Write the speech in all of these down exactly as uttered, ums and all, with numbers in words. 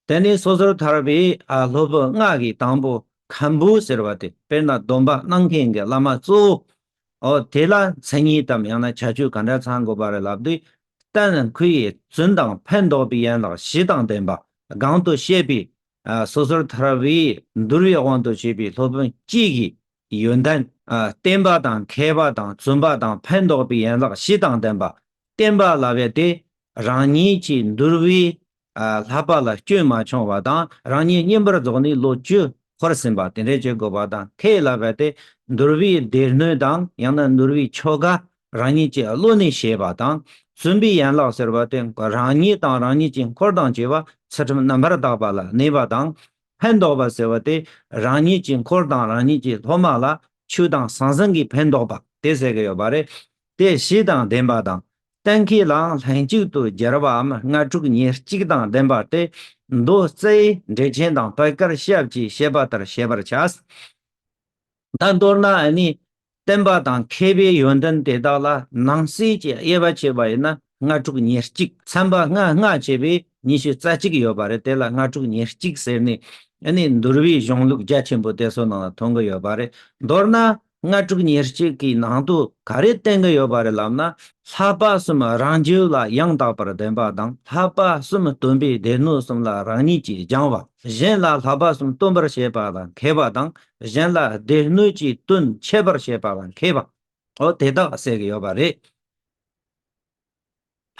དེ་ནས་སོ་སོར་ཐར་པའི་ཨ་སློབ་དཔོན་ལྔ་གི་དང་པོ་མཁན་པོ་ཟེར་བ་དེ། དཔེར་ན་སྡོམ་པ་གནང་མཁན་གྱི་བླ་མ་གཙོ་བོ། འོ་དེ་ལ་མཚན་ཉིད་དམ་ཡང་ན་ཁྱད་ཆོས་ག་འདྲ་ཚང་དགོས་པ་རེད་ལབ་དུས། བསྟན་ཁོ་ཡི་བཙུན་དང་ཕན་འདོགས་པའི་ཡན་ལག་བཞི་དང་ལྡན་པ། གོང་དུ་བཤད་པའི་ཨ་སོ་སོར་ཐར་པའི་འདུལ་བའི་དབང་དུ་བྱས་པའི་སློབ་དཔོན་གཅིག་གི་ཡོན་ཏན། ཨ་བསྟེན་པ་དང་མཁས་པ་དང་བཙུན་པ་དང་ཕན་འདོགས་པའི་ཡན་ལག་བཞི་དང་ལྡན་པ། བསྟེན་པ་ལབ་ཡ་དེ་རང་ཉིད་ཀྱི་འདུལ་བའི་ཨ་བསླབ་པ་ལ་སྐྱོན་མ་བྱུང་བ་དང་། རང་ཉིད་བསྙེན་པར་རྫོགས་ནས་ལོ་བཅུ་འཁོར་ཟིན་པ་དེ་འདྲ་བྱེད་དགོས་པ་དང་། མཁས་ལབ་ཡ་དེ་འདུལ་བའི་སྡེ་སྣོད་དང་ཡང་ན་འདུལ་བའི་ཆོ་ག་རང་ཉིད་ཀྱི་བློ་ནས་ཤེས་པ་དང་། བཙུན་པའི་ཡན་ལག་ཟེར་བ་དེ་རང་ཉིད་དང་རང་ཉིད་ཀྱི་འཁོར་དང་བཅས་པ་ཚུལ་ཁྲིམས་རྣམ་པར་དག་པ་ལ་གནས་པ་དང་། ཕན་འདོགས་པ་ཟེར་བ་དེ་རང་ཉིད་ཀྱི་འཁོར་དང་རང་ཉིད་ཀྱི་སློབ་མ་ལ་ཆོས་དང་ཟང་ཟིང་གི་ཕན་འདོགས་པ་དེ་ཟེར་གྱི་ཡོད་པ་རེད། དེ་བཞི་དང་ལྡན་པ་དང་། གཏན་འཁེལ་ལའང་ལྷན་ཅིག་ཏུ་སྦྱར་བའམ་ལྔ་དྲུག་ཉེར་གཅིག་དང་ལྡན་པ་སྟེ། མདོ་རྩ་བའི་འགྲེལ་ཆེན་དང་པད་དཀར་ཞབས་ཀྱིས་བཤད་པ་ལྟར་བྱེད་པར་བྱ། ད་མདོར་ན་ཨ་ནི་བསྟན་པ་དང་མཁས་པའི་ཡོན་ཏན་དེ་དག་ལ་ནང་གསེས་ཀྱི་དབྱེ་བ་ཕྱེ་བ་ཡིན་ན་ལྔ་དྲུག་ཉེར་གཅིག། ཚན་པ་ལྔ་ལྔ་བྱས་པས་ཉི་ཤུ་རྩ་གཅིག་ཡོད་པ་རེད། དེ་ལ་ལྔ་དྲུག་ཉེར་གཅིག་ཟེར་ནས་ཨ་ནི་འདུལ་བའི་གཞུང་ལུགས་རྒྱ་ཆེན་པོ་དེ་ཚོ་ནང་ལ་མཐོང་གི་ཡོད་པ་རེད། མདོར་ན་ལྔ་དྲུག་ཉེར་གཅིག་གི་ནང་དུ་ག་རེ་བསྟན་གྱི་ཡོད་པ་རེད་ལབ་ན། བསླབ་པ་གསུམ་རང་རྒྱུད་ལ་ཡང་དག་པར་ལྡན་པ་དང་། བསླབ་པ་གསུམ་སྟོན་པའི་སྡེ་སྣོད་གསུམ་ལ་རང་ཉིད་ཀྱིས་སྦྱང་བ། གཞན་ལ་བསླབ་པ་གསུམ་སྟོན་པར་བྱེད་པ་ལ་མཁས་པ་དང་། གཞན་ལ་སྡེ་སྣོད་ཀྱི་དོན་འཆད་པར་བྱེད་པ་ལ་མཁས་པ། འོ་དེ་དག་ཟེར་གྱི་ཡོད་པ་རེད།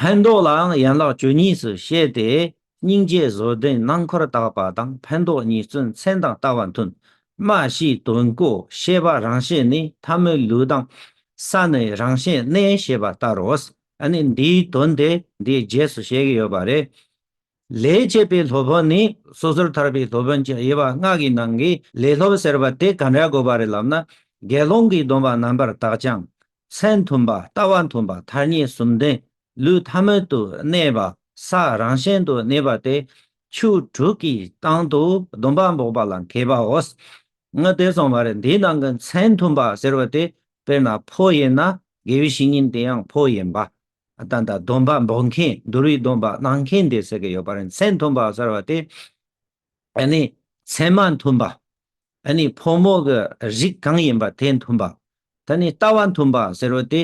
ཕན་འདོགས་ལའང་ཡན་ལག་བཅུ་གཉིས་སུ་བཤད་དེ། སྙིང་རྗེ་བཟོད་ལྡན་རྣམ་འཁོར་དག་པ་དང་། ཕན་འདོགས་ཉེས་བཙུན་མཚན་དང་ལྟ་བ་མཐུན། སྨྲ་ཤེས་དོན་གོ་ཤེས་པ་རང་བཞིན་ནི། ཐ་མལ་ལུས་དང་ས་ནི་རང་བཞིན་གནས། ཞེས་པ་ལྟར་རོ། ཨ་ནི་འདིའི་དོན་དེ་འདིའི་རྗེས་སུ་བཤད་ཀྱི་ཡོད་པ་རེད། ལས་བྱེད་པའི་སློབ་དཔོན་ནི་སོ་སོར་ཐར་པའི་སློབ་དཔོན་གྱི་དབྱེ་བ་ལྔ་གི་ནང་གི་ལས་སློབ་ཟེར་བ་དེ་ག་འདྲ་དགོས་པ་རེད་ལབ་ན། དགེ་སློང་གི་སྡོམ་པ་རྣམ་པར་དག་ཅིང་། མཚན་མཐུན་པ། ལྟ་བ་མཐུན་པ། ཐ་སྙད་གསུམ་ལྡན། ལུས་ཐ་མལ་དུ་གནས་པ། ས་རང་བཞིན་དུ་གནས་པ་སྟེ། ཆོས་དྲུག་གི་སྟེང་དུ་སྡོམ་པ་འབོགས་པ་ལ་མཁས་པའོ། ང་དེ་སོང་བ་རེད། འདིའི་ནང་གི་མཚན་མཐུན་པ་ཟེར་བ་དེ། དཔེར་ན་ཕོ་ཡིན་ན་དགེ་བའི་བཤེས་གཉེན་དེ་ཡང་ཕོ་ཡིན་པ། ད་ལྟ་སྡོམ་པ་འབོགས་མཁན། འདུལ་བའི་སྡོམ་པ་གནང་མཁན་དེ་ཟེར་གྱི་ཡོད་པ་རེད། མཚན་མཐུན་པ་ཟེར་བ་དེ། ཨ་ནི་མཚན་མ་མཐུན་པ། ཨ་ནི་ཕོ་མོ་གི་རིགས་གང་ཡིན་པ་དེ་མཐུན་པ། ད་ནི་ལྟ་བ་མཐུན་པ་ཟེར་བ་དེ།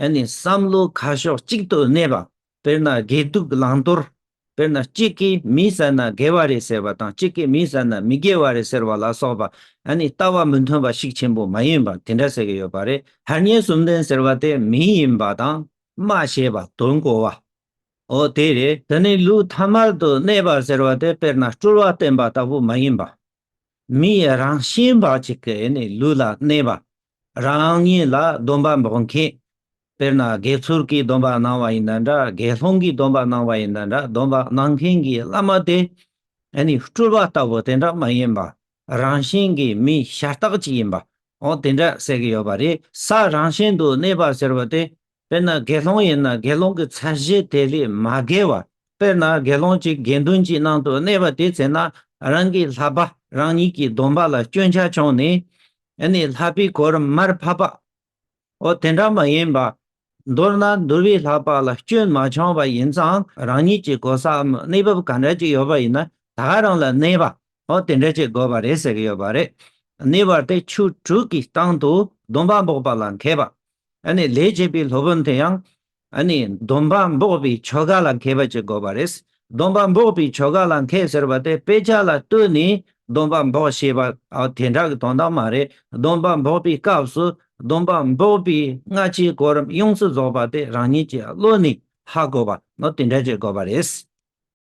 ཨ་ནི་བསམ་བློ་ཁ་ཕྱོགས་གཅིག་ཏུ་གནས་པ། དཔེར་ན་དགེ་སྡིག་བླང་དོར། དཔེར་ན་གཅིག་གིས་མི་བསད་ན་དགེ་བ་རེད་ཟེར་བ་དང་། གཅིག་གིས་མི་བསད་ན་མི་དགེ་བ་རེད་ཟེར་བ་ལ་སོགས་པ། ཨ་ནི་ལྟ་བ་མི་མཐུན་པ་ཤུགས་ཆེན་པོ་མ་ཡིན་པ་དེ་འདྲ་ཟེར་གྱི་ཡོད་པ་རེད། ཐ་སྙད་གསུམ་ལྡན་ཟེར་བ་དེ་མི་ཡིན་པ་དང་། སྨྲ་ཤེས་པ། དོན་གོ་བ། འོ་དེ་རེད། དེ་ནས་ལུས་ཐ་མལ་དུ་གནས་པ་ཟེར་བ་དེ་དཔེར་ན་སྤྲུལ་བ་བསྟན་པ་ལྟ་བུ་མ་ཡིན་པ། མིའི་རང་བཞིན་པ་ཅིག་གི་ནི་ལུས་ལ་གནས་པ། རང་ཉིད་ལ་སྡོམ་པ་འབོགས་མཁན། དཔེར་ན་དགེ་ཚུལ་གྱིས་སྡོམ་པ་གནང་བ་ཡིན་ན་འདྲ། དགེ་སློང་གིས་སྡོམ་པ་གནང་བ་ཡིན་ན་འདྲ། སྡོམ་པ་གནང་མཁན་གྱི་བླ་མ་དེ་ཨ་ནི་སྤྲུལ་བ་ལྟ་བུ་དེ་འདྲ་མ་ཡིན་པ། རང་བཞིན་གྱི་མིའི་ཤ་སྟག་ཅིག་ཡིན་པ། འོ་དེ་འདྲ་ཟེར་གྱི་ཡོད་པ་རེད། ས་རང་བཞིན་དུ་གནས་པ་ཟེར་བ་དེ། དཔེར་ན་དགེ་སློང་ཡིན་ན་དགེ་སློང་གི་ཚད་གཞི་དེ་ལས་མ་བརྒལ་བ། དཔེར་ན་དགེ་སློང་གཅིག་དགེ་འདུན་གྱི་ནང་དུ་གནས་པ་དེ་ཚེ་ན་རང་གི་བསླབ་པ་རང་ཉིད་ཀྱི་སྡོམ་པ་ལ་སྐྱོན་ཆ་བྱུང་ནས། ཨ་ནི་བསླབ་པའི་གོ་རིམ་མར་ཕབ་པ། འོ་དེ་འདྲ་མ་ཡིན་པ། མདོར་ན་འདུལ་བའི་བསླབ་པ་ལ་སྐྱོན་མ་བྱུང་བ་ཡིན་ཙང་། རང་ཉིད་ཀྱི་གོ་སའམ་གནས་བབ་ག་འདྲ་ཅིག་ཡོད་པ་ཡིན་ན་ད་ག་རང་ལ་གནས་པ། འོ་དེ་འདྲ་ཅིག་དགོས་པ་རེད་ཟེར་གྱི་ཡོད་པ་རེད། གནས་པ་དེ་ཆོས་དྲུག་གི་སྟེང་དུ་སྡོམ་པ་འབོགས་པ་ལ་མཁས་པ། ཨ་ནི་ལས་བྱེད་པའི་སློབ་དཔོན་དེ་ཡང་། ཨ་ནི་སྡོམ་པ་འབོགས་པའི་ཆོ་ག་ལ་མཁས་པ་ཅིག་དགོས་པ་རེད། སྡོམ་པ་འབོགས་པའི་ཆོ་ག་ལ་མཁས་ཟེར་བ་དེ་དཔེ་ཆ་ལ་ལྟོས་ནས་སྡོམ་པ་འབོགས་ཞེས་པ། ཨ་དེ་འདྲ་གི་དོན་དག་མ་རེད། སྡོམ་པ་འབོགས་པའི་སྐབས་སུ་སྡོམ་པ་འབོགས་པའི་སྔ་ཕྱིའི་གོ་རིམ་ཡོངས་སུ་རྫོགས་པ་དེ་རང་ཉིད་ཀྱི་བློ་ནས་ཧ་གོ་བ་ནོ་དེ་འདྲ་ཅིག་དགོས་པ་རེད།